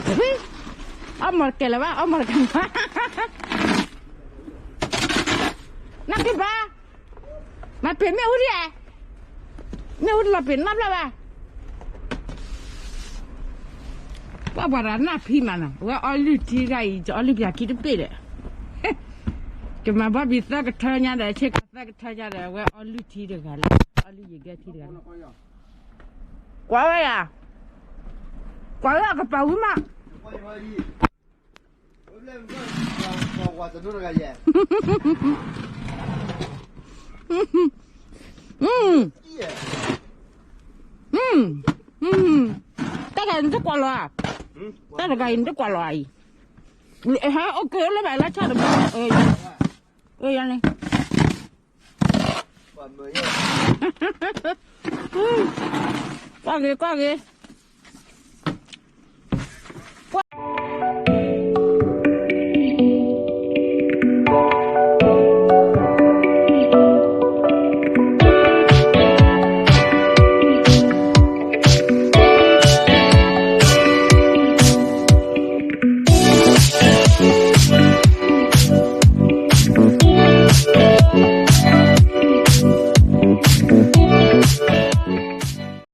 အီၣ်မီၢ်တကဲလၢၤဘၣ်, အီၣ်မီၢ်တကဲလၢၤဘၣ်, နၢ်က့ဘၣ်, မၤပ့ၤမ့ၣ်အူဒံးဧါ, မ့ၣ်အူတလီၤပ့ၤနီတဘျီဘၣ်. ပှၤပှၤတဂၤနၢ်ဖံးမးနီၤ, အဝဲအီလုၢ်ထံတဂၤအံၤ ကအီလုၢ်ပၠးခံတပ့ၢ်ဒီး, ကမၤဘီဘံၤသၢကထၢညါဒီး ဆ့ကၤသၢကထၢညါဒီး အဝဲအီလုၢ်ထံတဂၤလၢ အီလုၢ်ယံၤကဲထံတဂၤလၢ, ကွၢ်ဝဲယၤ, ကွၢ်ဝဲအကပၤဝံၤမး. တၢ်တဂၤအံၤနတကွၢ်လီၤဧါ, တၢ်တဂၤအံၤနတကွၢ်လီၤဧါအံၤ, ဟဲအိၣ်က့ၤလၢဘၣ်လၢဆၣ်တဘၣ်, ယၤန့ၣ်, ကွၢ်ဂ့ၤ ကွၢ်ဂ့ၤ